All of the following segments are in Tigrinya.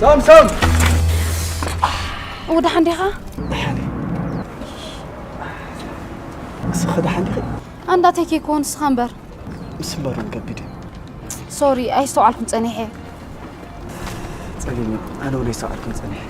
ሳምሶም! እው፣ ደሓን ዲኻ? ደሓን እየ። እስኺ ደሓን ዲኺ? ኣንዳተይ ከይኮን ንስኻ እምበር። ምስንባሩ ከቢድ እዩ። ሶሪ፣ ኣይስተውዓልኩን ጸኒሐ። ጸሊም፣ ኣነ እውን ኣይስተውዓልኩን ጸኒሐ።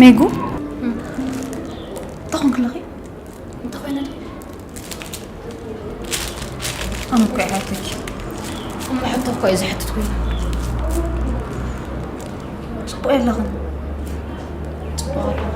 ሜጉ? እንታይ ኮንክለኺ? እንታይ ኮይነ? ኣነ እኮ ይሓተኪ። እሞ ሕቶ እኮ እዩ ዝሕትት ኮይኑ። ጽቡቕ የለኽን። ጽቡቕ ኣለኹ።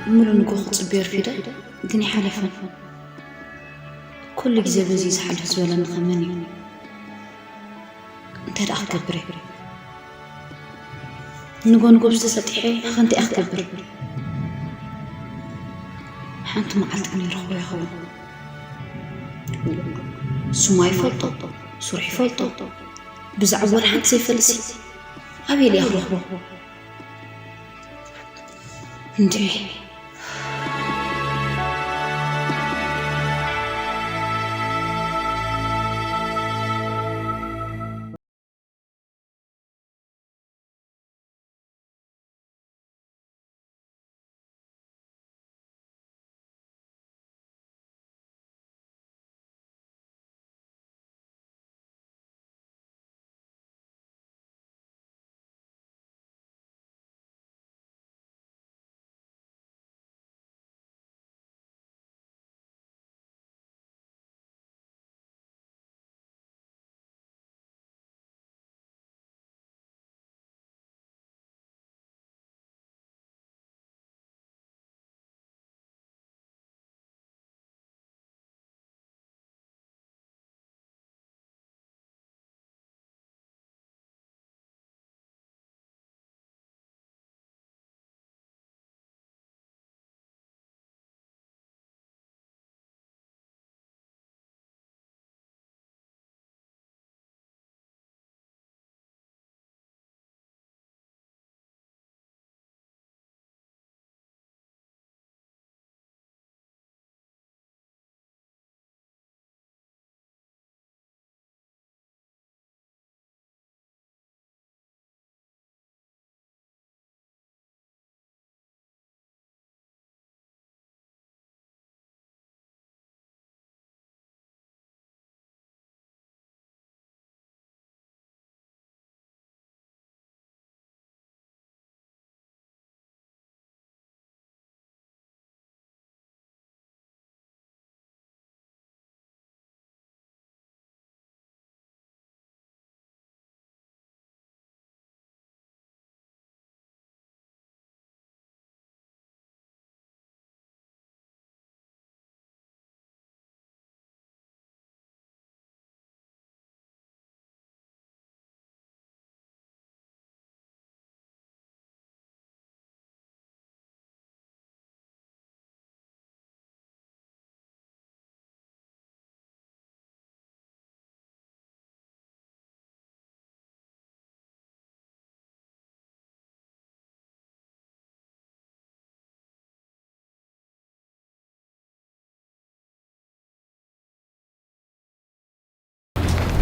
ሙሉ ንግሆ ክጽበዮ ኣርፊደ፣ ግን ኣይሓለፈን። ኩሉ ግዜ በዚ እዩ ዝሓልፍ ዝበለኒ ከመን እዩ? እንታይ ደኣ ክገብር እየ? ንጎ ንጎ ምስ ተሰጢሐ ኸ እንታይ እየ ክገብር? ኣንቲ መዓልቲ ግን ይረኽቦ ይኸውን? ስማ ይፈልጦ፣ ስራሕ ይፈልጦ። ብዛዕባ ወላ ሓንቲ ዘይፈልሲ ኣበይ ኢለ ክረኽቦ? እንዴ።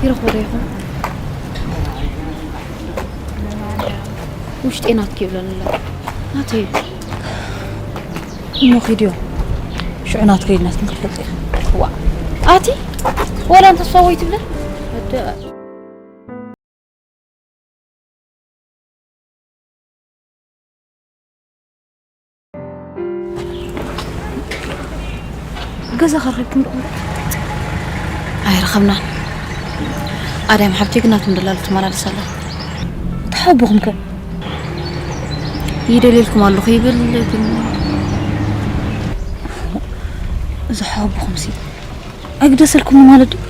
ይረኽቦ ዶ ይኾን? ውሽጤ ናትኪ ይብለኒ ኣሎ። ናተይ እዩ። እሞ ኺድዮ። ሽዑ ናትኪ ኢልናስ ክንፈልጥ ኢኻ። ዋ። ኣቲ ወላ እንተ ተሰወይ ትብለ። ገዛ ከረኺብኩም ዶ? ኣይረኸብናን። ኣዳም ሓብቲ ግን ናቶም ደላሉ ትመላለስ ኣላ። ተሓቦኹም ከ? ይደልየልኩም ኣለኹ ይብል ግን እዚ ሓቦኹም ሲ ኣይግደሰልኩም ማለት ድዩ?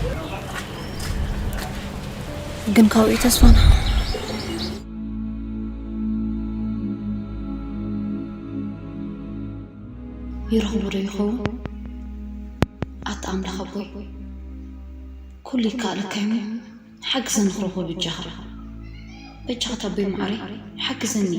ግን ካብኡ ተስፋና ይረኽቡ ዶ ይኸውን? ኣታ ኣምላኽ ኣቦይ፣ ኩሉ ይከኣለካ እዩ። ሓግዘኒ ክረኽቦ በጃኻ። በጃኻ ኣቦይ መዓረይ፣ ሓግዘኒ።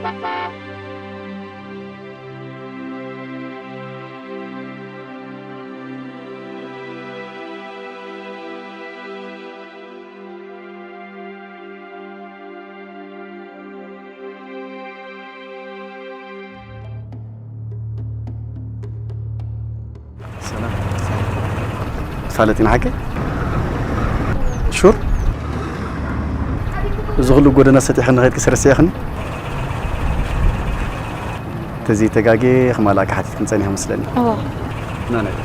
ሰላም። ፋለጥ ኢና ሓቂ? ሹር? እዚ ኩሉ ጎደና ሰጢሐ ንኸይድ ክስረስያኽኒ? ተዘይተጋጌ ክማልኣካ ሓቲትክን ጸኒሐ መስለኒ። እዋ። ና ናይ።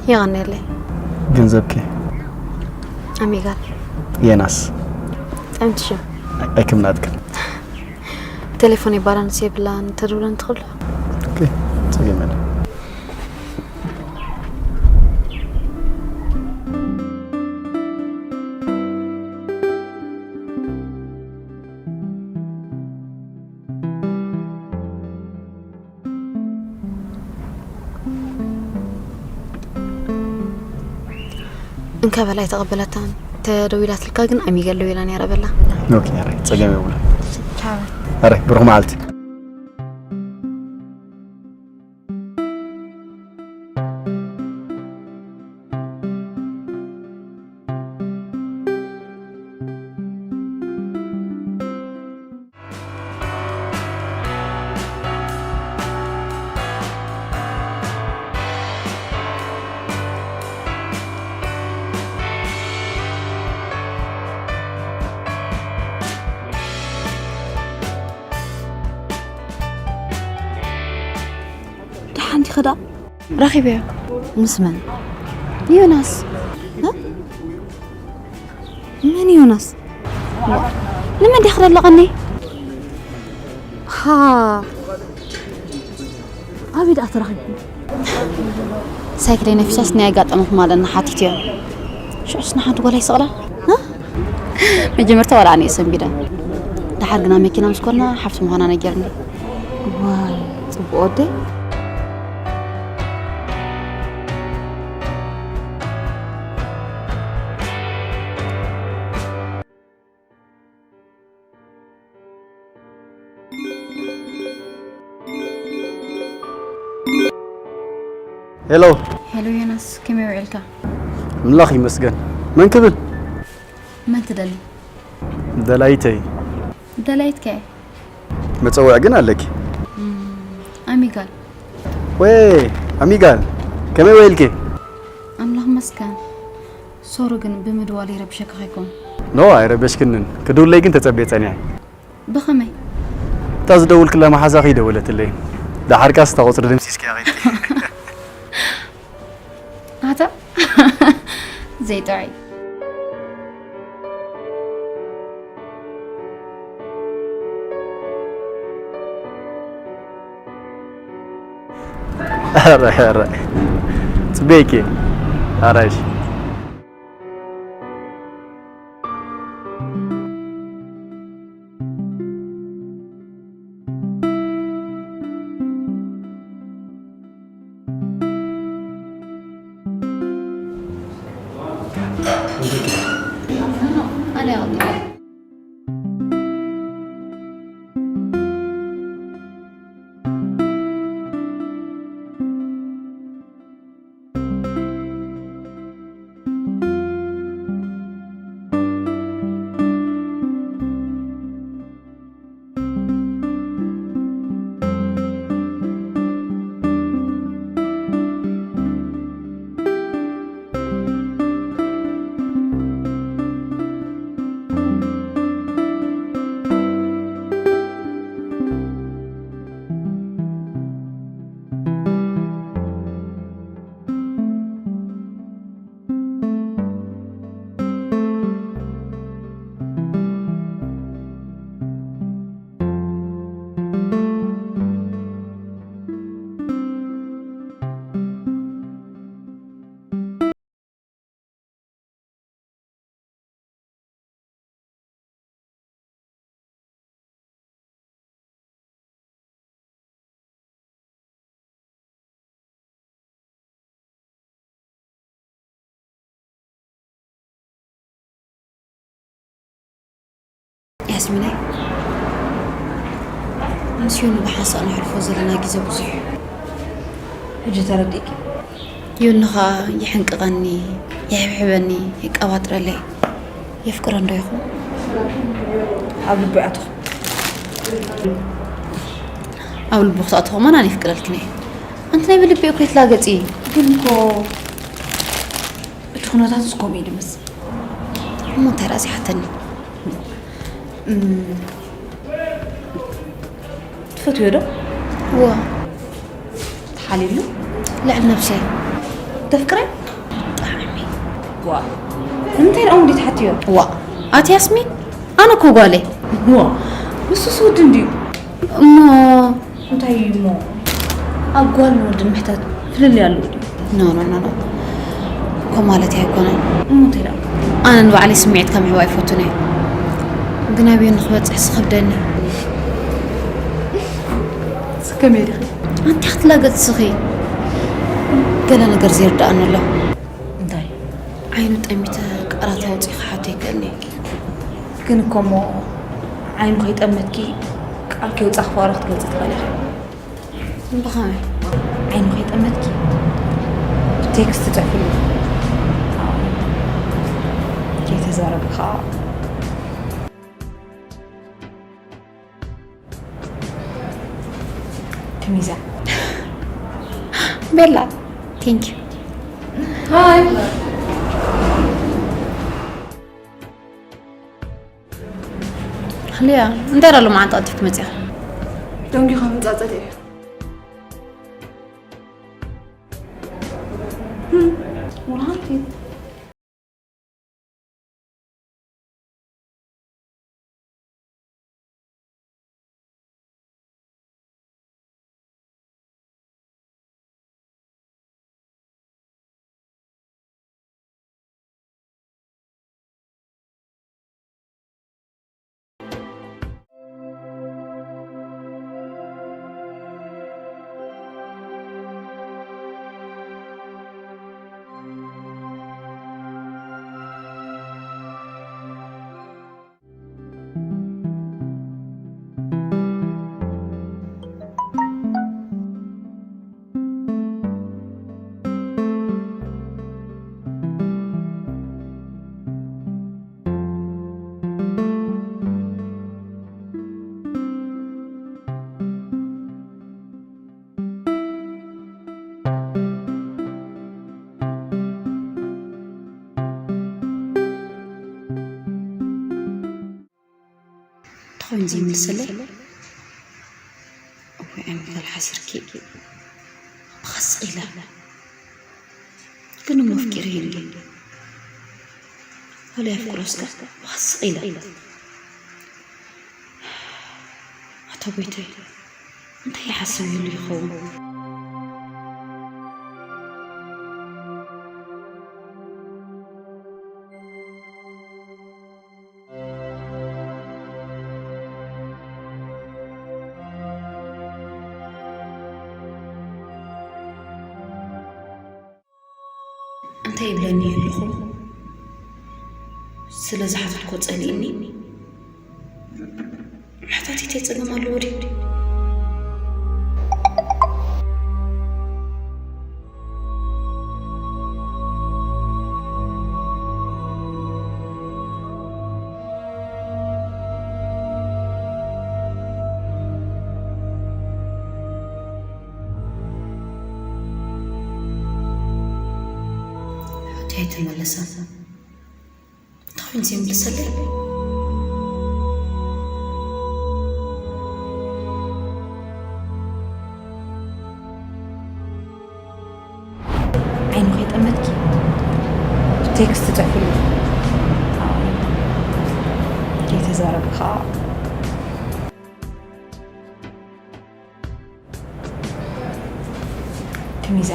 የቐኔለይ። ገንዘብኪ? ኣሚጋል። የናስ? ጠምቲ ሽም። ኣይክምናትክን። ቴሌፎን ባላንስ የብላን፣ ተድውለን ትኽእሉ። ኦኬ፣ ጸገም የለን። እንካ በላ ኣይተቐበለታን። ተደዊላትልካ ግን ኣሚገ ኣለዉ ኢላ ነይራ በላ። ኦኬ፣ ኣረ፣ ጸገም የብሉን። ቻው። ኣረ፣ ብሩኽ መዓልቲ። ደሓን ዲኺ ደኣ? ረኺበዮ። ምስ መን? ዮናስ። እ? መን ዮናስ? ንመን ዲኻ ደለቐኒ? ሃ። ኣበይ ደኣ ተራኺብኩም? ሳይክለይ ነፊሳስ ናይ ኣጋጠመ ክማለና ሓቲት እዮም። ሽዑስ ንሓንቲ ጓል ኣይሰቕላ? እ? መጀመርታ ዋላ ኣነ እየ ሰንቢደ። ደሓር ግና መኪና ምስ ኮና ሓፍቲ ምዃና ነጊርኒ። ዋይ፣ ጽቡቕ ወደይ። ሄሎ። ሄሎ ዮናስ፣ ከመይ ውዒልካ? ኣምላኽ ይመስገን። መን ክብል? መን ትደሊ? ደላይተይ። ደላይት ከ? መጸውዒ ግን ኣለኪ። እም፣ ኣሚጋል። ወይ ኣሚጋል፣ ከመይ ውዒልኪ? ኣምላኽ ይመስገን። ሶሪ ግን ብምድዋል ይረብሸካ ከይኮን? ኖ፣ ኣይረበሽክንን። ክድውለይ ግን ተጸብየ ጸኒሐ። ብኸመይ? እታ ዝደውልክላ መሓዛኺ ይደወለትለይ። ደሓርካስ እታ ቁጽሪ ደምሲስክያ ኸይድኪ። ኣታ ዘይጥዑይ። ኧረ፣ ኧረ። ጽበየኪ። ኣራሽ። ስሚናይ፣ ምስ ዮኒ ብሓንሳእ ነሕልፎ ዘለና ግዜ ብዙሕ እዩ። ሕጂ ተረዲእኪ? ዮኒ ኸኣ ይሕንቅቐኒ፣ ይሕብሕበኒ፣ ይቀባጥረለይ። የፍቅሮ እንዶ ይኹን? ኣብ ልቡ ይኣትኹ። ኣብ ልቡ ክትኣትኹ መን ኣነ ይፍቅረልክን እየ። ኣንቲ ናይ ብልቢ እኮ ይትላገጺ። ግን እኮ እቲ ኩነታት እስኮም እዩ ድምስ። እሞ እንታይ ራዚ ሓተኒ? እም፣ ትፈትዮ ዶ? እዋ። ተሓሊሉ? ልዕሊ ነብሰይ። ተፍቅረ? ብጣዕሚ። ዋ። እንታይ ደኣ እንዲ ትሓትዮ? ዋ። ኣቲ ያስሚን? ኣነ እኮ ጓለይ። ዋ። ንሱስ ወዲ እንድዩ። እሞ እንታይ እዩ እሞ? ኣብ ጓልን ወድን ምሕታት ፍልልይ ኣለዎ ድዩ? ኖ፣ ኖ፣ ኖ፣ ኖ። እኮ ማለት ኣይኮነን። እሞ እንታይ ደኣ? ኣነ ንባዕለይ ስምዒት ከምሕዋ ኣይፈቱን እየ። ግን ኣበይ ንክበጽሕ ዝኸብደኒ። ስከመይ ዲኺ? ኣንቲ ክትላገጽ ስኺ። ገለ ነገር ዘይርድኣኒ ኣሎ። እንታይ? ዓይኑ ጠሚተ ቃላት ኣውጺእ ክሓቶ ይክእልኒ። ግን እኮ እሞ ዓይኑ ከይጠመትኪ ቃል ከይውጻ ክፋሮ ክትገልጺ ትኽእሊ ኢኺ። ብኸመይ? ዓይኑ ከይጠመትኪ ብቴክስት ትጽሕፍሉ። ከይተዛረብካ ትሚዛ። ቤላ፣ ቴንክ ዩ። ሃይ። ሊያ፣ እንታይ ደኣ ሎማዓንቲ ቀልጢፍኪ መጺኻ? ደንጊኻ ምምጻእ ጸሊኤ እየ። ህም፣ ወላ ሓንቲ። ተኾይኑ ዘይምልሰለይ? እወ፣ ኣይ ምባል ሓሲርኪ። ብኸስቕ ኢለ። ግን እሞ ኣፍቂረዮ እንድየ። ዋላ የፍቅሮ እስከ ብኸስቕ ኢለ። ኣታ ጎይታይ፣ እንታይ ይሓስብ ይህሉ ይኸውን? እንታይ ይብለኒ ኣለኹ? ስለ ዝሓተትኮ ጸሊእኒ? ምሕታተይ ታይ ጸገም ኣለዎ ድዩ? ሕቶይ ኣይተመለሰን። እንታይ ኮይኑ ዘይምልሰለይ? ዓይኑ ከይጠመትኪ ብቴክስት ጽሕፍሉ። ከይተዛረብኪ ከዓ ትሚዛ።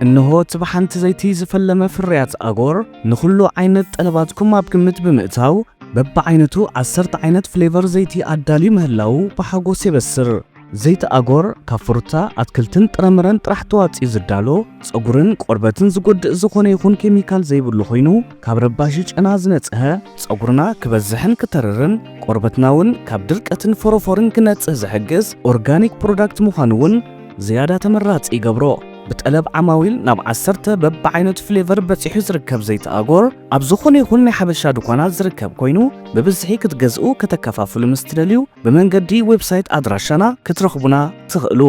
እንሆ እቲ ብሓንቲ ዘይቲ ዝፈለመ ፍርያት ኣጎር ንኹሉ ዓይነት ጠለባትኩም ኣብ ግምት ብምእታው በብዓይነቱ ዓሰርተ ዓይነት ፍሌቨር ዘይቲ ኣዳልዩ ምህላዉ ብሓጎስ የበስር። ዘይቲ ኣጎር ካብ ፍሩታ፣ ኣትክልትን ጥረምረን ጥራሕ ተዋፂኡ ዝዳሎ፣ ፀጉርን ቆርበትን ዝጎድእ ዝኾነ ይኹን ኬሚካል ዘይብሉ ኮይኑ፣ ካብ ረባሺ ጨና ዝነፅሀ፣ ፀጉርና ክበዝሕን ክተርርን፣ ቆርበትና እውን ካብ ድርቀትን ፎሮፎርን ክነፅህ ዝሕግዝ ኦርጋኒክ ፕሮዳክት ምዃኑ እውን ዝያዳ ተመራፂ ይገብሮ። ብጠለብ ዓማዊል ናብ ዓሰርተ በብዓይነቱ ፍሌቨር በፂሑ ዝርከብ ዘይቲ ኣጎር፣ ኣብ ዝኾነ ይኹን ናይ ሓበሻ ድኳናት ዝርከብ ኮይኑ፣ ብብዝሒ ክትገዝኡ ከተከፋፍሉ ምስ ትደልዩ፣ ብመንገዲ ዌብሳይት ኣድራሻና ክትረኽቡና ትኽእሉ።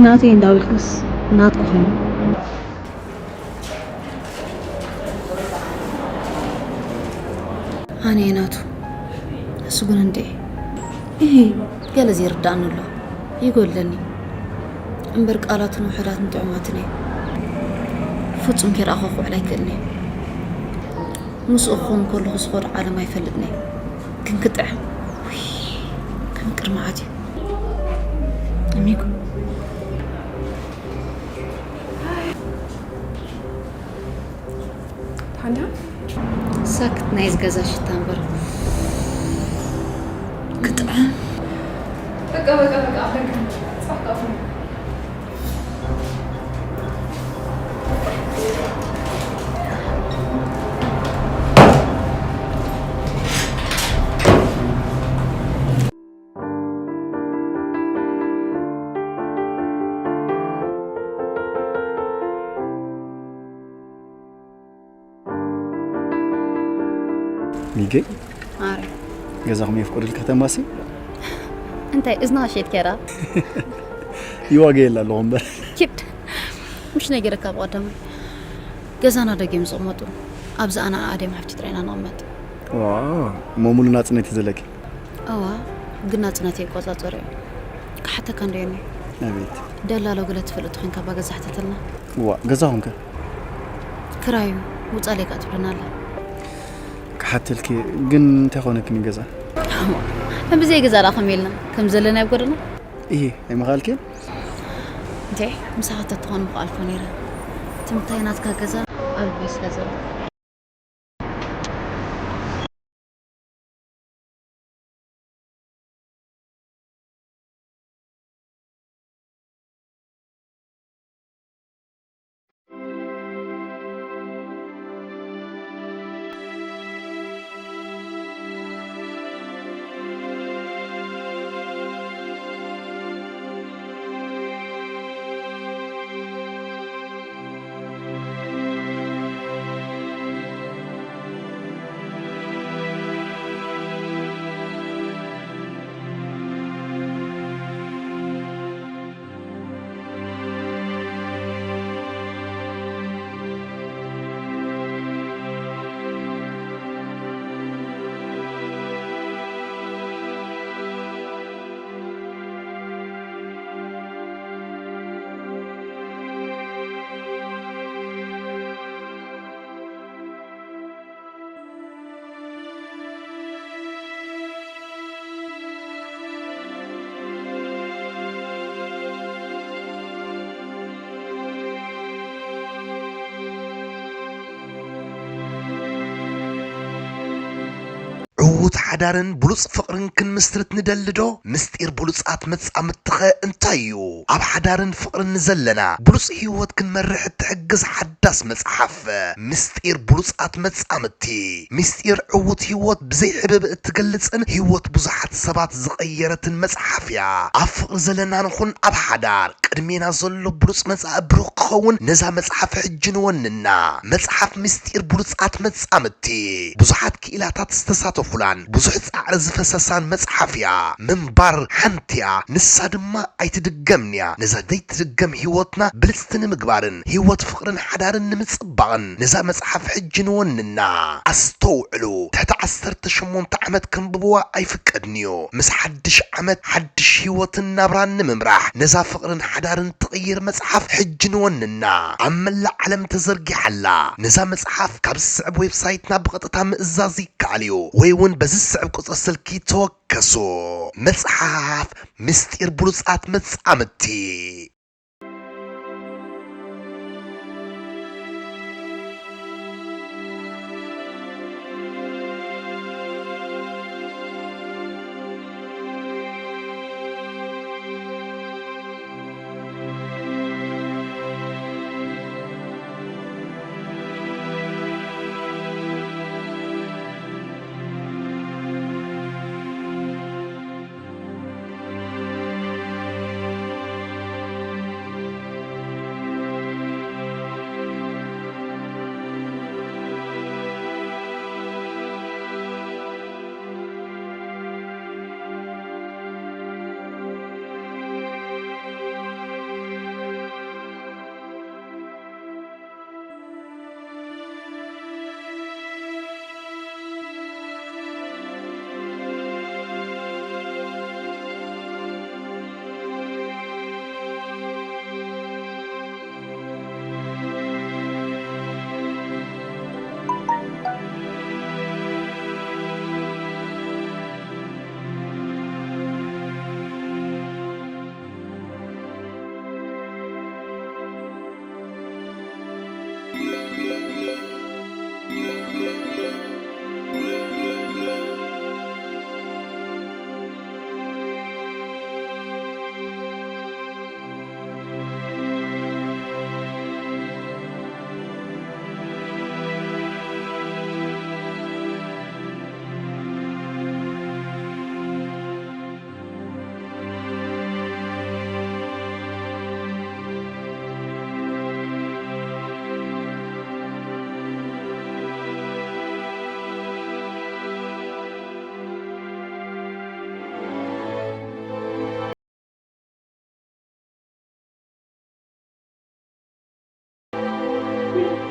ናተይ እንዳበልክስ ናትኩ ኮይኑ። ኣነ እየ ናቱ፣ እሱ ግን እንዴ? እሂ፣ ገለ ዘይርዳእኒ ኣሎ፣ ይጎድለኒ። እምበር ቃላቱን ውሑዳትን ጥዑማትን እዮም። ፍጹም ከይረኣኹ ክውዕል ኣይክእልን እየ። ምስኡ ክኸውን ከለኹ ዝኾዶ ዓለም ኣይፈልጥን እየ። ግን ክጥዕም፣ ውይ፣ ከም ቅርማዓት እዩ። ኣሚጎ። ታንዳ? ሳክት ናይዚ ገዛ ሽታ እምበር። ክጥዕም። በቃ፣ በቃ፣ በቃ፣ ኣፈካ። ጻሕ፣ ጻሕ። ሚገይ? ኣረ። ገዛኹም የፍቅድልኪ ከተማሲ? እንታይ እዝና ሸይት ከራ? ይዋገየላ ኣለኹ እምበር። ኪድ። ምሽ ነጊረካ ብቐደም። ገዛና ደጊም ዝቕመጡ። ኣብዚ ኣና ኣደይ ማሕፍቲ ጥራይና ንቕመጥ። ዋ፣ እሞ ሙሉ ናጽነት እዩ ዘለኪ? እዋ፣ ግን ናጽነት ይቆጻጸር እዩ። ክሓተካ እንዶ የሚ። ኣቤት። ደላሎ ገለ ትፈልጥ ኮይንካ ባ ገዛ ሕተተልና። ዋ፣ ገዛኹም ከ? ክራዩ፣ ውጻ ሌቃ ትብለና ኣላ። ክሓተልኪ፣ ግን እንታይ ኾነክኒ ገዛ? እምብዘይ ገዛ ደኣ ከመይ ኢልና? ከም ዘለና ኣብ ጎደና? እሂ፣ ኣይምኻልኪን? እንተ ምሳኻ ተትኾን ምኽኣልኩ ነይረ። ትምታይ ናትካ ገዛ ኣብ ልበይ ስለ ዘሎ። ብሉጽቲ ሓዳርን ብሉጽ ፍቕርን ክንምስርት ንደሊ ዶ? ምስጢር ብሉጻት መጻምድትኸ እንታይ እዩ? ኣብ ሓዳርን ፍቕርን ንዘለና ብሉጽ ህይወት ክንመርሕ እትሕግዝ ሓዳስ መጽሓፍ፣ ምስጢር ብሉጻት መጻምድቲ። ምስጢር ዕዉት ህይወት ብዘይ ሕብብ እትገልጽን ህይወት ብዙሓት ሰባት ዝቐየረትን መጽሓፍ እያ። ኣብ ፍቕሪ ዘለና ንኹን ኣብ ሓዳር፣ ቅድሜና ዘሎ ብሉጽ መጻኢ ብሩኽ ክኸውን ነዛ መጽሓፍ ሕጂ ንወንና። መጽሓፍ ምስጢር ብሉጻት መጻምድቲ፣ ብዙሓት ክኢላታት ዝተሳተፉላን ብዙሕ ጻዕሪ ዝፈሰሳን መጽሓፍ እያ። ምንባር ሓንቲ እያ፣ ንሳ ድማ ኣይትድገምን እያ። ነዛ ዘይትድገም ህይወትና ብልጽቲ ንምግባርን ህይወት ፍቕርን ሓዳርን ንምጽባቕን ነዛ መጽሓፍ ሕጂ ንወንና። ኣስተውዕሉ፣ ትሕቲ ዓሰርተ ሸሞንተ ዓመት ከንብብዋ ኣይፍቀድን እዩ። ምስ ሓድሽ ዓመት ሓድሽ ህይወትን ናብራን ንምምራሕ ነዛ ፍቕርን ሓዳርን ትቕይር መጽሓፍ ሕጂ ንወንና። ኣብ መላእ ዓለም ተዘርጊሓ ኣላ። ነዛ መጽሓፍ ካብ ዝስዕብ ዌብሳይትና ብቐጥታ ምእዛዝ ይከኣል እዩ፣ ወይ እውን በዚ ዝስዕብ ቁጽሪ ስልኪ ተወከሱ። መጽሓፍ ምስጢር ብሉጻት መጻምድቲ።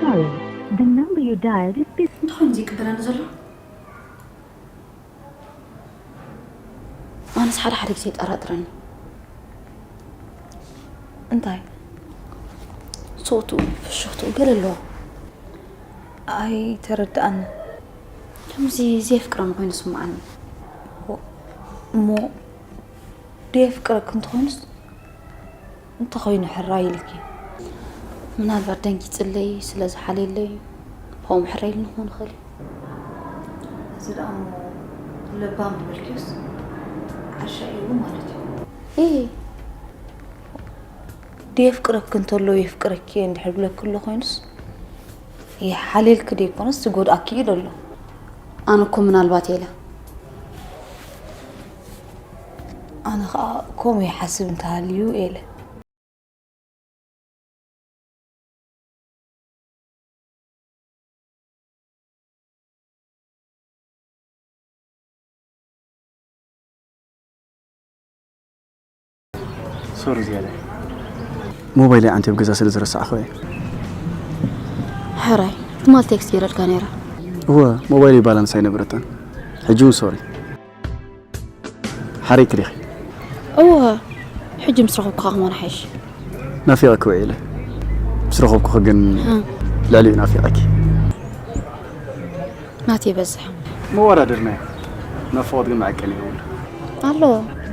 Sorry, the number you dialed is busy. እንታይ እዩ ዝቅበለኒ ዘሎ? ኣነስ ሓደ ሓደ ግዜ የጠራጥረኒ። እንታይ? ስቕትኡ፣ ፍሽኽትኡ ገለ ኣለዎ። ኣይተረድኣንን። ከምዚ ዘየፍቅረኒ ኮይኑ ይስምዓኒ። እሞ ደየፍቅረኪ እንተኾይኑስ እንታይ ኮይኑ ሕራይ ኢልኪ? ምናልባት ደንጊጽለይ ስለ ዝሓልየለይ ከምኡ ሕራይ ኢልኒ ክኾን ይኽእል እዩ። እዚ ደኣ እሞ ለባም ዝበልክዮስ ዓሻ እዩ ማለት እዩ። እይ፣ ደየፍቅረኪ እንተሎ የፍቅረኪ እየ እንድሕር ብለኪ ኣሎ ኮይኑስ፣ ይሓልየልኪ ደይኮነስ ዝጎድኣኪ እዩ ዘሎ። ኣነ እኮ ምናልባት እየ ኢለ። ኣነ ኸኣ ከምኡ ይሓስብ እንተሃልዩ እየ ኢለ። ሶሪ ዝያዳ። ሞባይለይ ዓንቴ ኣብ ገዛ ስለ ዝረሳዕኹ እየ። ሕራይ፣ ትማል ቴክስት ገይረልካ ነይረ። እወ፣ ሞባይለይ ባላንስ ኣይነበረታን። ሕጂ እውን ሶሪ። ሓሪክ ዲኺ? እወ፣ ሕጂ ምስ ረኸብኩኻ ክመን ሓይሽ። ናፊቐኪ ውዒለ። ምስ ረኸብኩኺ ግን እ። ልዕሊኡ ናፊቐኪ። ናተይ ይበዝሕ። መወዳደርናዮ። ናፍቖት ግን መዐቀኒ የብሉ። ኣሎ።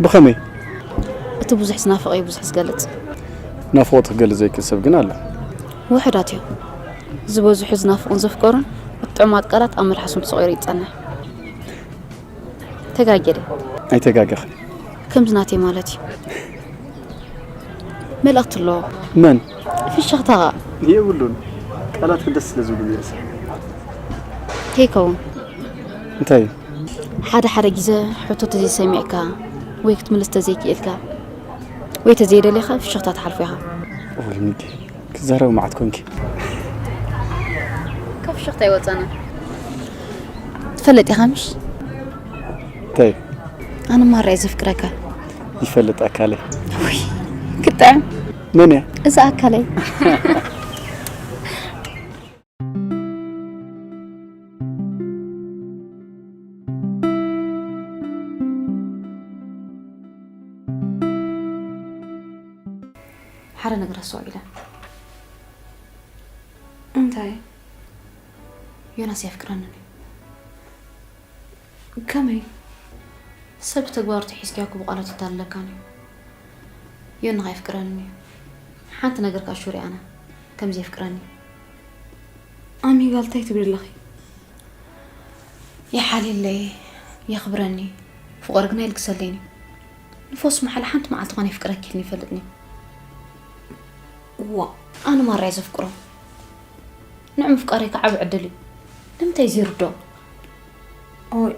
ብኸመይ? እቲ ብዙሕ ዝናፍቕ እዩ ብዙሕ ዝገልጽ። ናፍቖት ክገልጽ ዘይክእል ሰብ ግን ኣሎ። ውሑዳት እዮም። ዝበዝሑ ዝናፍቑን ዘፍቀሩን፣ እቲ ጥዑማት ቃላት ኣብ መልሓሶም ተሰቒሩ ይጸንሕ። ተጋጌ ደ? ኣይተጋገኽን። ከምዚ ናተይ ማለት እዩ። መልእኽቲ ኣለዎ። መን? ፍሽኽታኻ። የብሉን። ቃላት ደስ ስለ ዝብሉ ይርሳ። ከይከውን። እንታይ? ሓደ ሓደ ግዜ ሕቶ ተዘይሰሚዕካ ወይ ክትምልስ ተዘይክእልካ ወይ ተዘይደሊኻ ፍሽኽታ ትሓልፎ ኢኻ። ወይ ሚኪ፣ ክዛረብ መዓት ኮንኪ። ካብ ፍሽኽታ ይወፀና። ትፈልጥ ኢኻ ምሽ? እንታይ? ኣነ ማራ እየ ዘፍቅረካ። ይፈልጥ ኣካለይ። ውይ፣ ክጥዕም። መን እያ? እዛ ኣካለይ። ሓደ ነገር ኣስተውዒለ። እንታይ? ዮናስ የፍቅረኒ እዩ። ከመይ? ሰብ ብተግባሩ ተሒዝካዮ እኮ ብቓላቱ ይታለለካን እዩ። ዮኒ ከ የፍቅረኒ እዩ። ሓንቲ ነገር ከኣ ሹር እየ ኣነ ከም ዘየፍቅረኒ። ኣሚጋል እንታይ ትብሊ ኣለኺ? ይሓልየለይ፣ የኽብረኒ፣ ፍቕሪ ግና ይልግሰለይን እዩ። ንፎስ መሓላ ሓንቲ መዓልቲ ኮነ የፍቅረኪ ኢልኒ ይፈልጥኒ እዩ። እዋ፣ ኣነ ማራ እየ ዘፍቅሮ። ንዑ ምፍቃረይ ከዓ ዓቢ ዕድል እዩ። ንምንታይ ዘይርድኦ? ኦይ፣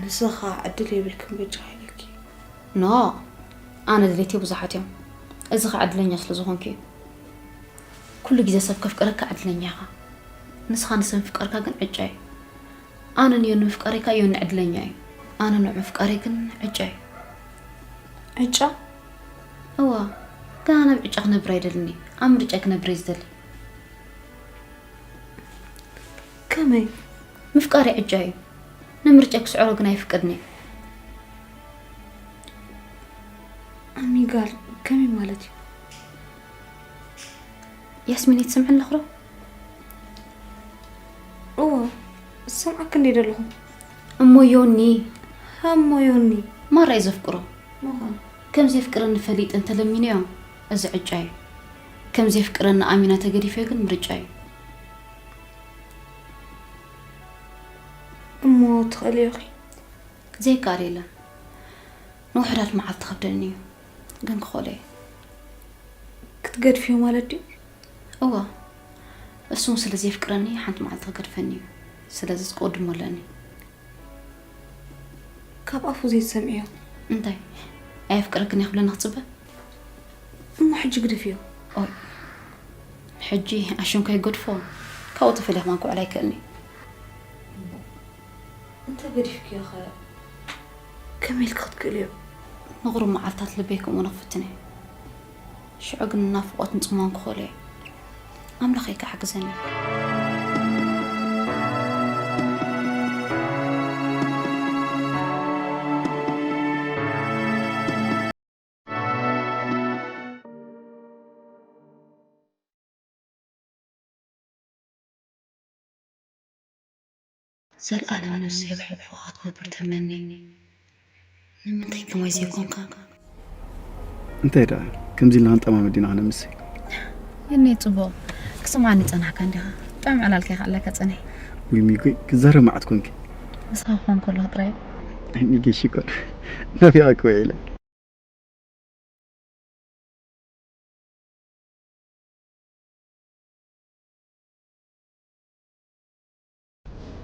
ንስኻ ዕድል የብልክን በጃ ኢለኪ። ኖ፣ ኣነ ድሌተይ ብዙሓት እዮም። እዚ ከዓ ዕድለኛ ስለ ዝኾንኩ እዩ። ኩሉ ግዜ ሰብ ከፍቅረካ ዕድለኛ ኢኻ። ንስኻ ንሰብ ምፍቃርካ ግን ዕጫ እዩ። ኣነ ንዮኒ ምፍቃረይ ከዓ ዮኒ ዕድለኛ እዩ። ኣነ ንዑ ምፍቃረይ ግን ዕጫ እዩ። ዕጫ? እዋ፣ ግና ናብ ዕጫ ክነብር ኣይደልን እየ። ኣብ ምርጫ ክነብር እየ ዝደሊ። ከመይ? ምፍቃረይ ዕጫ እዩ። ንምርጫ ክስዕሮ ግን ኣይፍቀድን እየ። ኣሚጋል፣ ከመይ ማለት እዩ? ያስሚን፣ ትሰምዕኒ ኣለኹ ዶ? እዎ፣ ዝሰምዓኪ እንድየ ዘለኹ። እሞ ዮኒ? እሞ ዮኒ? ማራ እየ ዘፍቅሮ። ምዃኑ? ከም ዘየፍቅረኒ ፈሊጠ እንተለሚነዮ፣ እዚ ዕጫ እዩ። ከም ዘየፍቅረኒ ኣሚነ ተገዲፈዮ ግን ምርጫ እዩ። እሞ ትኽእልዮ ኢኺ? ዘይከኣል የለን። ንውሑዳት መዓልቲ ከብደኒ እዩ፣ ግን ክኽእሎ እየ። ክትገድፍዮ ማለት ድዩ? እወ፣ እሱ ስለ ዘየፍቅረኒ ሓንቲ መዓልቲ ክገድፈኒ እዩ። ስለዚ ክቕድሞ ኣለኒ። ካብ ኣፉ ዘይትሰምዕዮ? እንታይ? ኣየፍቅረክን እየ ክብለኒ ክጽበ? እሞ ሕጂ ግደፍዮ። ኦይ፣ ሕጂ ኣሽንኳይ ገድፎ፣ ካብኡ ተፈልየ ከማን ክውዕል ኣይክእልን እየ። እንተ ገዲፍክዮ ኸ ከመይ ኢልኪ ክትክእልዮ? ንቑሩብ መዓልታት ልበይ ከምኡ ንኽፍትን እየ። ሽዑ ግን ናፍቖትን ጽምዋን ክኽእሎ እየ። ኣምላኽ እዩ ክሓግዘኒ። ዘልኣለም ነፍሰይ ብሕልፎ ክትነብር ተመኒ። ንምንታይ ከማይ ዘይኮንካ? እንታይ ደኣ፣ ከምዚ ኢልና ክንጠማመት ዲና ከነምሲ? የኔ ጽቡቕ፣ ክሰምዓኒ ጸናሕካ እንዲኻ። ብጣዕሚ ዕላልካ ኢኻ ኣለካ ጸኒሐ። ውይ ሚጎይ፣ ክዛረብ መዓት ኮንኪ። ንስኻ ክኾን ከለኹ ጥራይ። ሚጌ ሽኮር፣ ናፊቐኪ ውዒለ።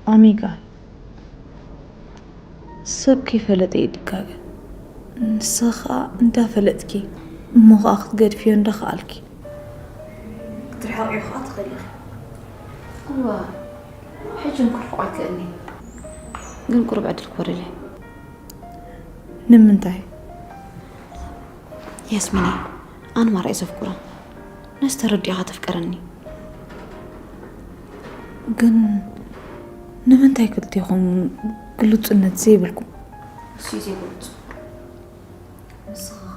ኣሚጋ፣ ሰብ ከይፈለጠ ይድጋገ። ንስኺ ኸኣ እንዳፈለጥኪ እሞ ኸኣ ክትገድፍዮ እንዳኸኣልኪ ክትርሕቕዮ ኸኣ ትኽእሊ ኢኺ። እዋ፣ ሕጂ እውን ክርሕቖ ኣይክእልን እየ። ግን ቁሩብ ዕድል ክወርድ እየ። ንምንታይ? ያስሚነይ፣ ኣነ ማራ እየ ዘፍቅሮ። ነዚ ተረዲእኻ ተፍቀረኒ። ግን ንምንታይ ክልቴኹም ግሉጽነት ዘይብልኩም? እሱ እዩ ዘይግሉጽ። ንስኻ ኸ?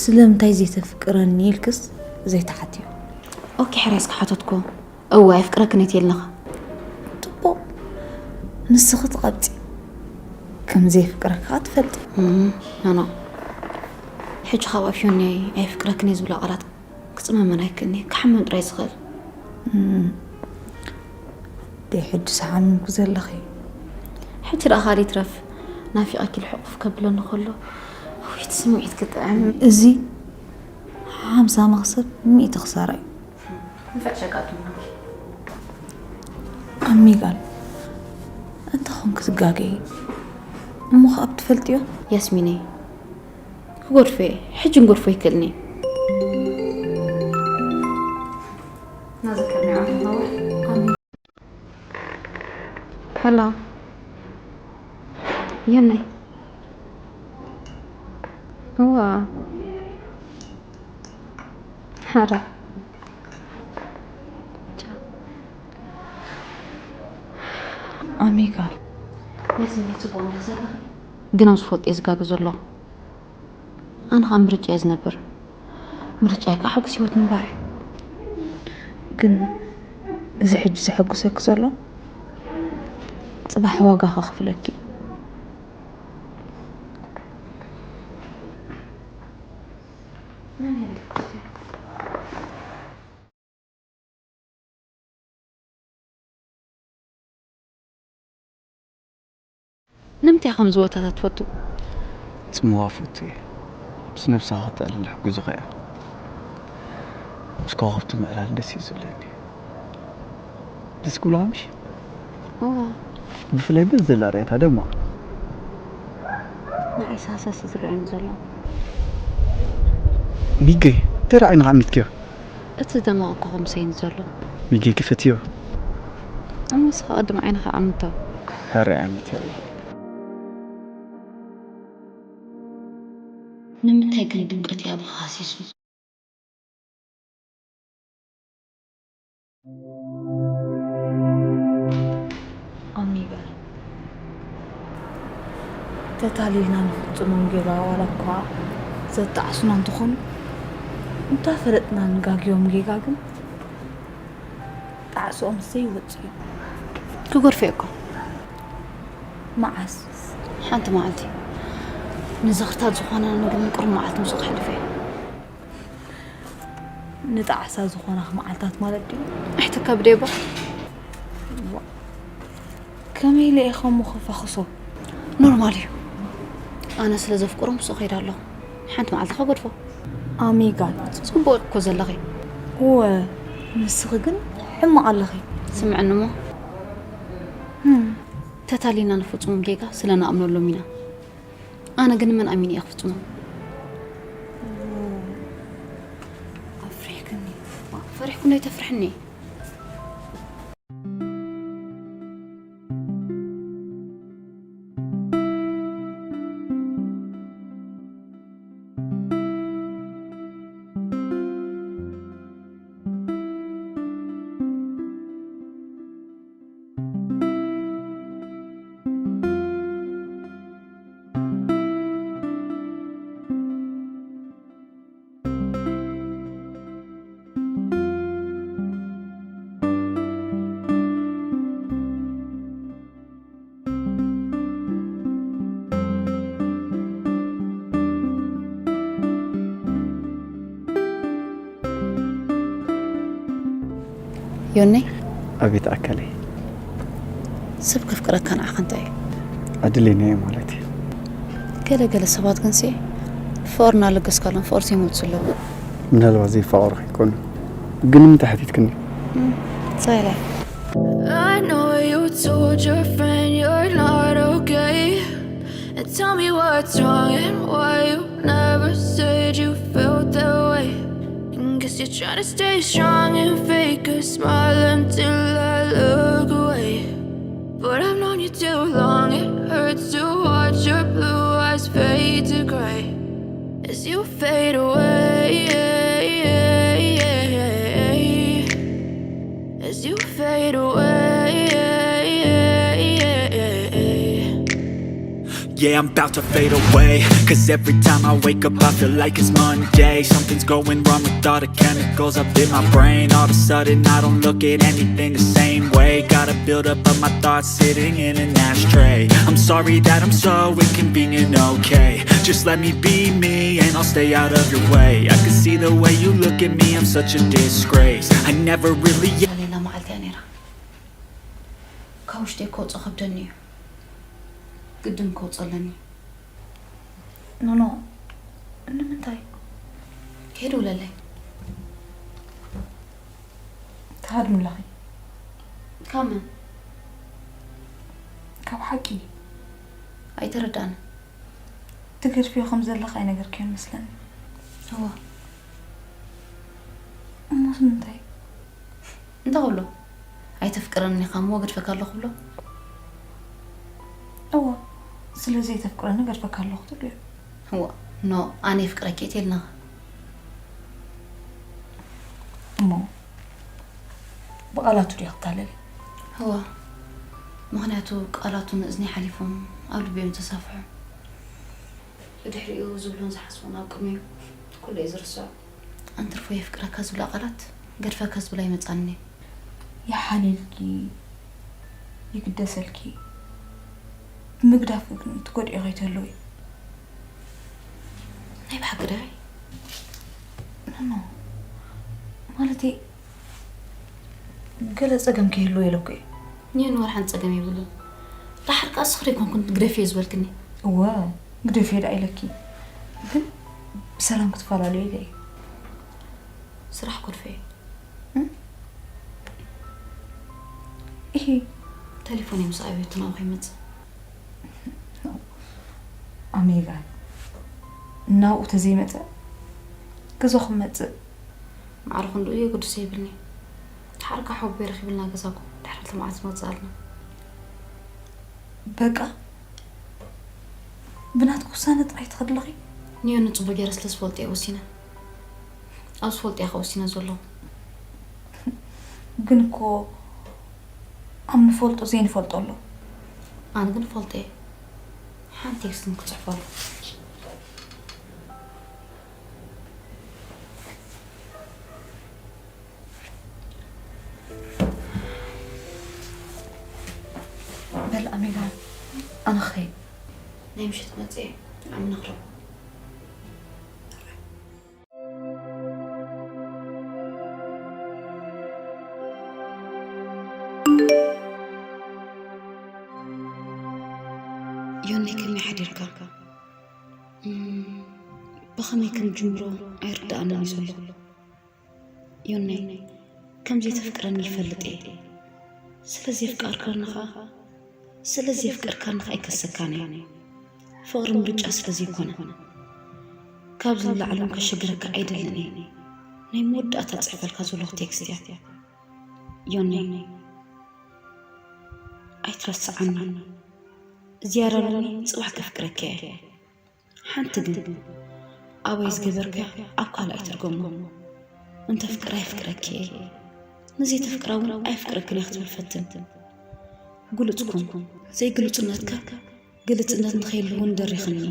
ስለምንታይ ዘይተፍቅረኒ ኢልክስ ዘይትሓትዮ? ኦኬ፣ ሕራይ እስከ ሓተትኩ። እወ፣ ኣየፍቅረክን እየ ትብል ኣለኻ። ጽቡቕ። ንስኺ ትቐብጺ። ከም ዘየፍቅረካ ትፈልጢ። እም፣ ኖ፣ ኖ። ሕጂ ካብ ኣፍ ዮኒ ኣየፍቅረክን እየ ዝብላ ቃላት ክጽመመን ኣይክእልኒ። ክሓምም ጥራይ ዝኽእል። እም። ደይ ሕጂ ዝሓምምኩ ዘለኺ? ሕጂ ደኣ ካልእ ይትረፍ፣ ናፊቐኪ ኢሉ ሕቑፍ ከብለኒ ከሎ፣ እውይ፣ እቲ ስምዒት ክጥዕም። እዚ ሓምሳ መኽሰብ ሚእቲ ክሳራ እዩ። ንፍዕ ሸቃጥም። ኣሚጋል፣ እንተ ኾንኪ ትጋገዪ፣ እሞ ኸኣ ብትፈልጥዮ? ያስሚነይ፣ ክጎድፎ እየ። ሕጂ ክንጎድፎ ኣይክእልን እየ። ናዘከርኒ ዓመት ነዋሕ። ሄሎ። የነይ። እዋ። ሓራ። ቻው። ኣሚጋ። ነዚ ጽቡቕ እንዳ ዘለኺ። ግን ኣብ ዝፈልጦ እየ ዝጋገ ዘለኹ። ኣነ ኸኣ ምርጫ እየ ዝነብር። ምርጫይ ከኣ ሓጎስ ህይወት ምንባር እዩ። ግን እዚ ሕጂ ዘሐጉሰኪ ዘሎ ጽባሕ ዋጋ ከኽፍለኪ እዩ። ንምንታይ ከምዚ ቦታታት ትፈቱ? ጽምዋ ፈቱ እየ። ምስ ነብስኻ ከተዕልል ሕጉዝኻ እያ። ምስ ከዋኽብቲ ምዕላል ደስ እዩ ዝብለኒ። ደስ ክብልኻ ምሽ? እዋ። ብፍላይ በዚ ዘላ ርእያታ ደማ። ንዓይ ሳሳሲ ዝረኣየኒ ዘሎ። ሚገይ፣ እንታይ ርኣይ ንኻ ሚትክዮ? እቲ ዝደመቐ ኮኾብ ምሰይኒ ዘሎ። ሚጌ ክፈትዮ። ኣመስ ኸኣ ቅድሚ ዓይንኻ ኣምቶ። ሕራይ ዓመት ሕራይ። ንምንታይ ግን ድምቀት እያ ብኻ ሃሲሱ? ኣሚበል። ተታሊልና ንፍጽሞም ጌጋ ዋላ እኳ ዘጣዕሱና እንተኾኑ፣ እንተፈለጥና ንጋግዮም ጌጋ ግን ጣዕስኦም ዘይወጽእ እዩ። ክጎድፎ እየ እኮ። መዓስ? ሓንቲ መዓልቲ። ንዝኽርታት ዝኾነ ነገር ምቁር መዓልቲ ምስኡ ከሕልፎ እየ። ንጣዕሳ ዝኾናኽ መዓልታት ማለት ድዩ? ኣይትከብደ እባ። ዋ፣ ከመይ ኢለ እየ ከምኡ ክፋኽሶ? ኖርማል እዩ። ኣነ ስለ ዘፍቅሮ ምስኡ ከይደ ኣለኹ። ሓንቲ መዓልቲ ከገድፎ። ኣሚጋ። ጽቡቕ እኮ ዘለኺ። እወ፣ ንስኺ ግን ሕማቕ ኣለኺ። ስምዕኒ እሞ። ህም። ተታሊና ንፍጹሞም ጌጋ ስለ ንኣምነሎም ኢና። ኣነ ግን መን ኣሚነ እየ ክፍጽሞ? ኣፍሪሕክኒ። ፈሪሕኩ እንዶ ኣይተፍርሕኒ። ዮነይ? ኣቤት ኣካለይ። ሰብ ከፍቅረካ ንዓኻ እንታይ እዩ? ዕድለኛ እየ ማለት እዩ። ገለ ገለ ሰባት ግንሲ ፍቕሪ እናለገስካሎም ፍቕሪ ዘይመልሱ ኣለዉ። ምናልባት ዘይፋቐሩ ከይኮኑ። ግን ንምንታይ ሓቲትክኒ? እም፣ ጸይረ። I know you told your friend you're not okay. And tell me what's wrong and why you never said you felt that way. And guess you're trying to stay strong and fake a smile until I look away. But I've known you too long, it hurts to watch your blue eyes fade to gray as you fade away. As you fade away. Yeah, I'm about to fade away. Cause every time I wake up, I feel like it's Monday. Something's going wrong with all the chemicals up in my brain. All of a sudden, I don't look at anything the same way. Got a buildup of my thoughts sitting in an ashtray. I'm sorry that I'm so inconvenient, okay? Just let me be me and I'll stay out of your way. I can see the way you look at me, I'm such a disgrace. I never really. ሌላ መዓልቲ እያ ነይራ። ካብ ውሽጢ ክወፅእ ከብደኒ እዩ። ግድን ከውፅእ ኣለኒ። ኖኖ፣ ንምንታይ? ከይደውለለይ። ትሃድምለኺ? ካብ መን? ካብ ሓቂ። ኣይተረዳእን። ትገድፍዮ ከም ዘለኺ ኣይነገርክዮን መስለኒ። እወ። እሞ ንምንታይ? እንታይ ክብሎ? ኣይተፍቅረንን ኢኻ እሞ ገድፈካ ኣለኹ ክብሎ? እወ፣ ስለ ዘይተፍቅረኒ ገድፈካ ኣለኹ ትብልዮ? እወ፣ ኖ፣ ኣነ የፍቅረኪ እየ ትብልናኻ። እሞ ብቓላቱ ድዩ ክታለል? እወ፣ ምኽንያቱ ቃላቱ ንእዝኒ ሓሊፎም ኣብ ልቢ እዮም ተሳፍሑ። ብድሕሪኡ ዝብሎን ዝሓስቦን ኣብ ቅድሚኡ ኩሉ እዩ ዝርስዖ። ኣንትርፎ የፍቅረካ ዝብላ ቃላት ገድፈካ ዝብላ ይመጻኒ። ይሓልየልኪ፣ ይግደሰልኪ፣ ብምግዳፍ ግን ትጎድኦ ከይትህልዊ። ናይ ብሓቂ ዶ? ኖ፣ ኖ። ማለተይ ገለ ጸገም ከይህልዎ ኢለ እኮ እየ። ንየን ወላ ሓንቲ ጸገም የብሉን። ደሓር ከኣ ስኽሪ ኣይኮንኩን ግደፍዮ ዝበልክኒ። እወ፣ ግደፍዮ ደኣ ኢለኪ። ግን ብሰላም ክትፈላለዩ ኢለ እየ። ስራሕ ኮልፈ እየ። እም? ኢሂ። ቴሌፎን ምስ ኣብየቱ ናብኡ ከይመጽእ። ኣሜጋ፣ ናብኡ ተዘይመጸ ገዛኹም መጽእ። ማዕረ ክንድኡ የገድሶ የብልኒ። ደሓር ከኣ ሓወቦይ ረኺብልና ገዛኩም ድሕሪ ክልተ መዓልቲ ንወጽእ ኣለና። በቃ ብናትኪ ውሳነ ጥራይ ትኸዲ ኣለኺ? ንዮኒ ጽቡቕ ገይረ ስለ ዝፈልጦ እየ ወሲነ። ኣብ ዝፈልጦ እየ ከኣ ወሲነ ዘለኹ። ግን እኮ ኣብ ንፈልጦ ዘይንፈልጦ ኣሎ። ኣነ ግን እፈልጦ እየ። ሓንቲ ቴክስት ክጽሕፈሉ። በል ኣሜጋ፣ ኣነ ክኸይድ። ናይ ምሸት መጽእ እየ፣ ዓሚ ንኽረብ። ዮናይ፣ ከመይ ሓዲርካ? እም፣ ብኸመይ ከም ጅምሮ ኣይርድኣንን እዩ ዘሎ። ዮናይ፣ ከም ዘይተፍቅረኒ ይፈልጥ እየ። ስለ ዘየፍቀርካኒ ኸኣ፣ ስለ ዘየፍቀርካኒ ኸኣ ኣይከሰካን እየ። ፍቕሪ ምርጫ ስለ ዘይኮነ፣ ካብዚ ንላዕሊ እውን ከሸግረካ ኣይደልን እየ። ናይ መወዳእታ ጽሕፈልካ ዘለኹ ቴክስት እያ። ዮናይ፣ ኣይትረስዓኒ። ዝያዳ እውን ጽባሕ ከፍቅረካ እየ። ሓንቲ ግን፣ ኣበይ ዝገበርካያ ኣብ ካልእ ኣይትድገሞ። እንተፍቅራ የፍቅረኪ እየ፣ ንዘይተፍቅራ እውን ኣየፍቅረክን እየ ክትብል ፈትን። ግሉጽ ኩን። ዘይግሉጽነትካ ግልጽነት ንኸይህሉ እውን ደሪኽኒ።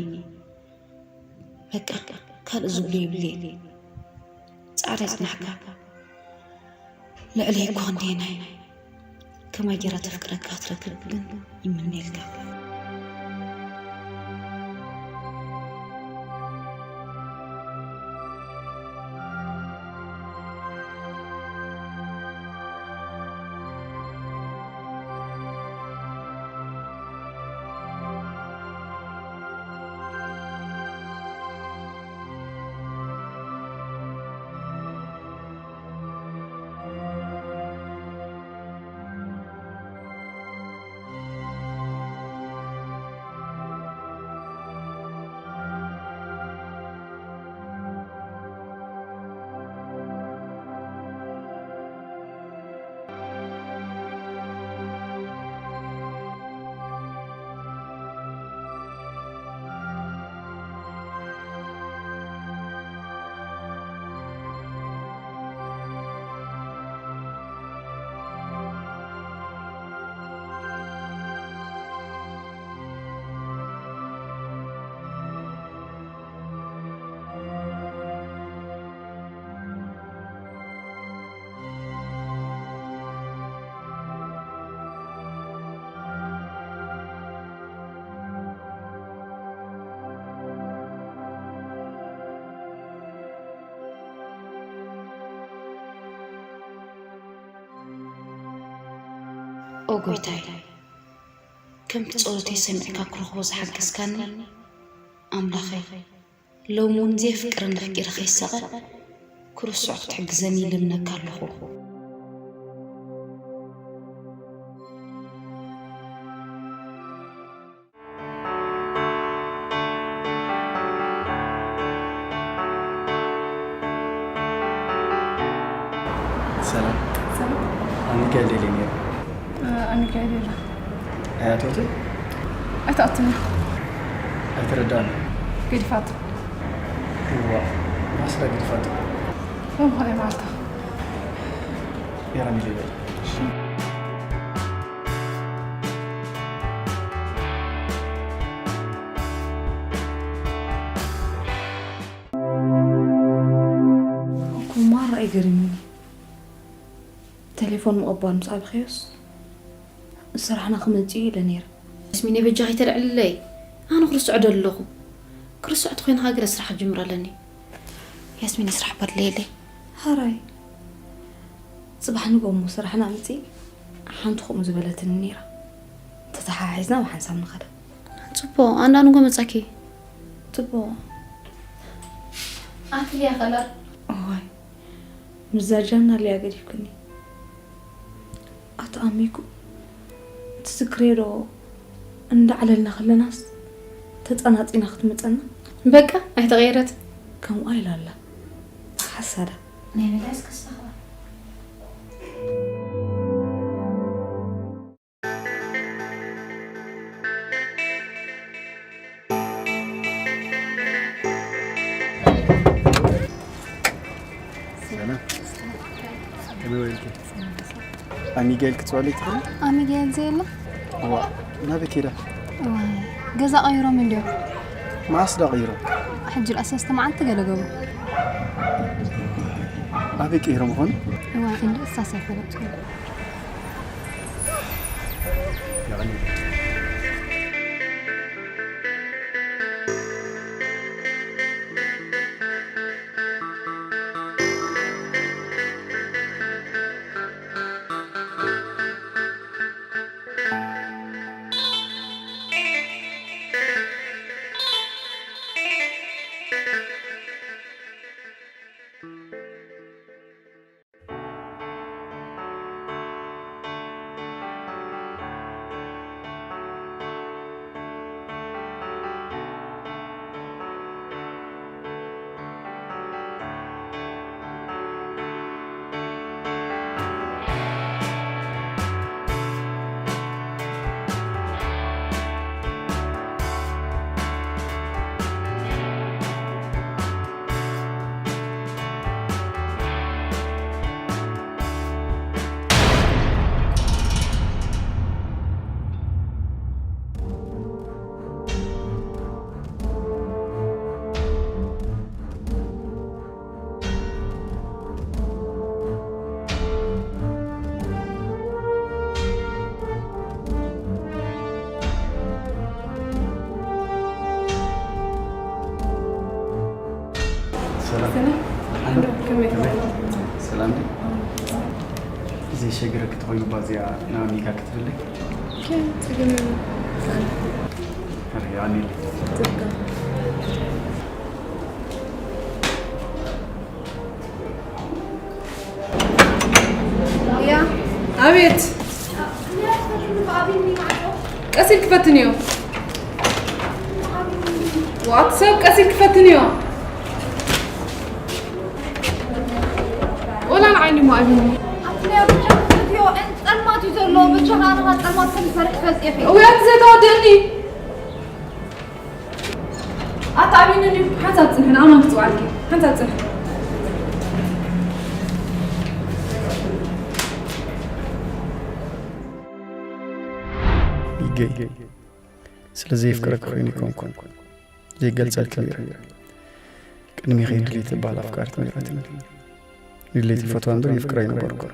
በቃ፣ ካልእ ዝብሎ የብለይን። ጻዕሪ የጽናሕካ። ልዕለይ እኮ ክንደየናይ። ከማይ ጌራ ተፍቅረካ ክትረክብ ግን ይምነየልካ። ኦ ጎይታይ፣ ከምቲ ጸሎተይ ሰሚዕካ ክረኽቦ ዝሓገዝካኒ ኣምላኸይ፣ ሎሚ እውን ዘየፍቅረኒ ኣፍቂረ ከይሳቐ ክርስዖ ክትሕግዘኒ ይልምነካ ኣለኹ። ሰላም። ኣኒጋ ደልየ ነይረ። ኣኒጋ ደላ። ኣያቶት? ኣይትኣቱኒ። ኣይተረዳእኒ። ገዲፋቶ። እዋ፣ ማስራ ገዲፋቶ። ሎም ኸላይ ማልታ። የራኒ ሌበል። እኮ ማራ እዩ ገሪሙኒ። ቴሌፎን ምቕባል ምስ ኣብኺዮስ ስራሕና ክመጽእ እዩ ኢለ ነይረ። ያስሚን በጃኺ ተልዕልለይ። ኣነ ክርስዖ ዶ ኣለኹ? ክርስዖ ተኾይንኻ ገለ ስራሕ ክጅምር ኣለኒ። ያስሚን ስራሕ በድለየለይ። ሃራይ ጽባሕ ንግሆ እሞ ስራሕና ኣምጺእ ሓንቲ ከምኡ ዝበለትኒ ነይራ። ተተሓሒዝና ብሓንሳብ ንኸዳ። ጽቡቕ ኣንዳ ንግሆ መጻኪ። ጽቡቕ ኣትልያ ከለር እዋይ ምዛጃና ልያ ገዲፍክኒ ኣቲ ኣሚኩ ትዝክሬ ዶ እንዳዕለልና ከለናስ ተጸናጺና ክትመጸና በቃ ኣይተቐየረት ከምኡ ኢላ ኣላ ሓሳዳ ናይ መለስ ክስተኸባ ሰላም። ከመይ ውዒልኪ? ኣሚጋይል ክትበሊ ትኽእሊ? ኣሚጋይል ዘየለ? እዋ፣ ናበይ ከይዳ? እዋይ፣ ገዛ ቀይሮም እንድዮም። መዓስ ዳ ቀይሮም? ሕጂ ርኣ ሰለስተ መዓልቲ ገለ ገብሩ። ኣበይ ቀይሮም ይኾኑ? እዋይ፣ እንዶ እሳስ ኣይፈለጥኩን። ሰላም። ሰላም። ዘይሸግረኪ ተኾይኑ ባዚኣ ናብ ኣሜሪካ ክትብለይ። ኣቤት። ቀስ ኢልኪ ፈትንዮ። ዋት ሰብ ቀስ ኢልኪ ፈትንዮ። ወላ ንዓይኒ እሞ ኣቢኒ። ኣቲ ናይ ብቻ ክትዮ እን ጸልማት እዩ ዘሎ። ብቻ ኣነ ኸኣ ጸልማት ከም ዝሰርሕ ትፈልጢ ኢኺ። እውይ ኣቲ ዘይተወደእኒ። ኣታ ኣቢኒ እንድዩ። ሓንሳብ ጽንሒ ንኣማን ክጽውዓልኪ። ሓንሳብ ጽንሒ። ይገይ ስለ ዘየፍቅረኪ ኮይኑ ኣይኮንኩን ዘይገልጸልኪ ነይረ። ቅድሜኺ ድሌት ትበሃል ኣፍቃሪት ነይራትኒ። ንድሌት ይፈትዋ እምበር የፍቅራ ኣይነበርኩን።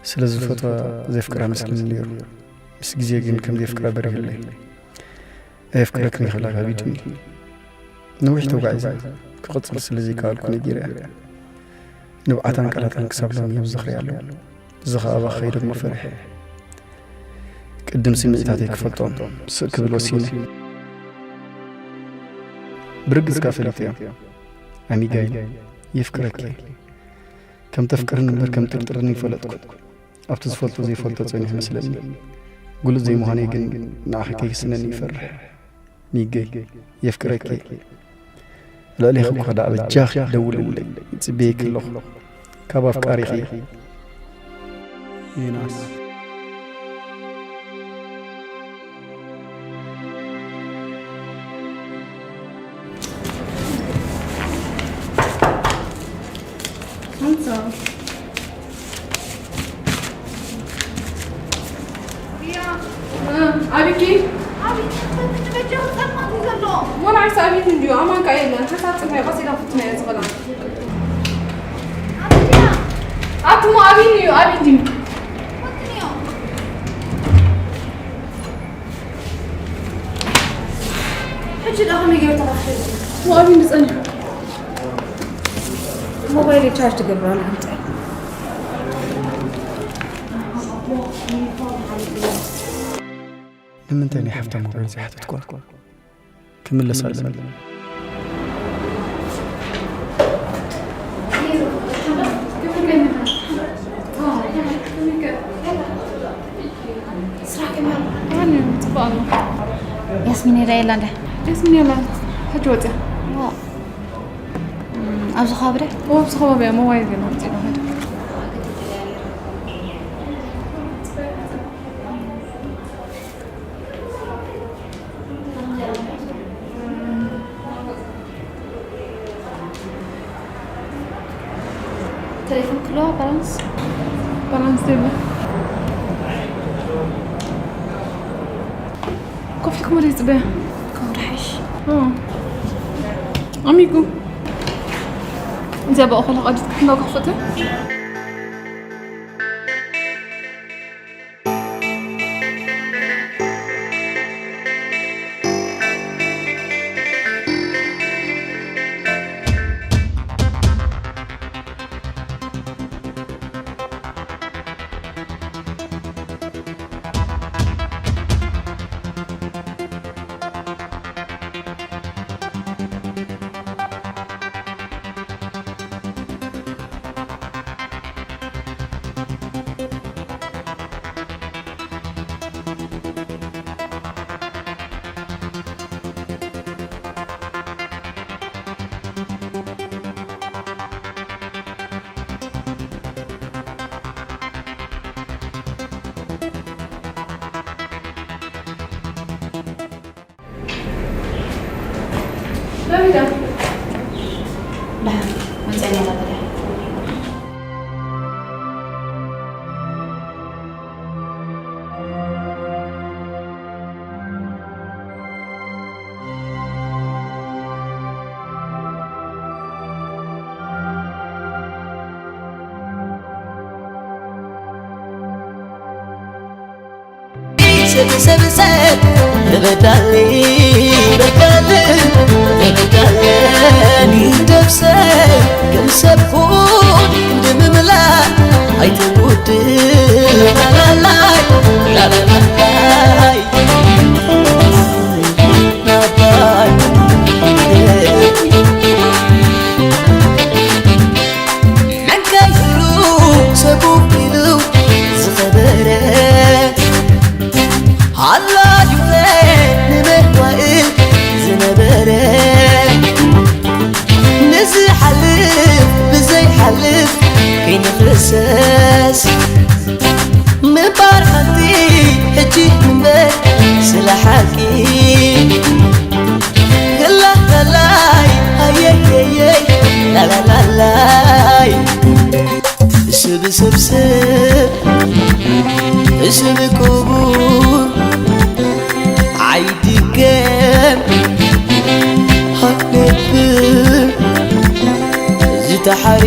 ስለ ዝፈትዋ ዘፍቅራ መስልኒ ነይሩ። ምስ ግዜ ግን ከም ዘፍቅራ በሪህለይ። ኣየፍቅረክን እየ ክብላ ከቢድኒ። ነዊሕ ተጓዒዘ። ክቕጽል ስለ ዘይከኣልኩ ነጊረያ። ንብዓታን ቃላታን ክሳብ ሎሚ እዮም ዝዝኽረይ ኣለዉ። እዚ ኸኣ ኣባኺ ከይደ እሞ ፈሪሐ እየ። ቅድም ስምዒታተይ ክፈልጦም ስቕ ክብል ወሲነ። ብርግጽካ ፈሊጠዮ ኣሚጋይል፣ የፍቅረኪ። ከም ተፍቅርኒ እምበር ከም ጥርጥርኒ ይፈለጥኩ። ኣብቲ ዝፈልጦ ዘይፈልጦ ጸኒሑ መስለኒ። ግሉጽ ዘይምዃነይ ግን ንዓኺ ከይስነኒ ይፈርሕ። ሚገይ፣ የፍቅረኪ። ልዕሌኺ እኳ ደኣ በጃኺ ደውልለይ፣ ይጽበየኪ ኣለኹ። ካብ ኣፍቃሪኺ ዮናስ። ኣቢኪ ኣቢኪ በጃ ጸልማት እዩ ዘሎ። ሞን ዓይሳ ኣቢት እንዲዩ ኣማንካ የለን። ሓሳብ ጽንሐ ቀሲዳ ፍትነ እያ ዝኸዳ። ኣትሞ ኣቢን እዩ ኣቢን እዩ። ሕጂ ዳ ከመይ ገይሩ ተኸፍተ? ወኣቢን ዝጸንሐ ሞባይል ቻርጅ ትገብር ኣላ። ንምንታይ ናይ ሓፍታ ሞባይል ዘይሓተትኳ? ክምለስ ኣለኒ። ስራሕ ከመይ ኣሎ? ብርሃን እዩ፣ ጽቡቕ ኣሎ። ያስሚን የላ የላ እንደ? ያስሚን የላ፣ ሕጂ ወጽያ። ዋ። እም፣ ኣብዚ ከባቢ ደ? ኦ፣ ኣብዚ ከባቢ እያ፣ ሞባይል ገና ወጽያ ነው። ቴሌፎን ክሎ ባላንስ ባላንስ ቴብል ኮፊ ክሞ ደይ ጽበያ። ከምኡ ደሓሽ። ኦ። ኣሚጉ። እዚኣ ብኣኹ ለቐዲት ክትንዳ ክኽፍት። ዳዊት፣ ደሓን መጸና ዳዊት። ሰብ ሰብ ሰብ ተበዳሊ በዳል ተበዳለኒ ደብሰ ከም ሰብ ኩን ድምምላ ኣይትጉድ ላላላይ ላላላይ ናባይ መንካይሩ ሰቡብ ኢሉ ዝኸበረ ሃላዩኸ ንመዋእል ዝነበረ ንዝሓልፍ ብዘይሓልፍ ከይንኽሰስ ምባር ሓንቲ ሕጂ እምበር ስለ ሓቂ ክላተላይ ኣየየየይ ላላላላይ ስብስብስብ ስብ ክቡር ኣይድገም ሃነብ ዝተሓሪ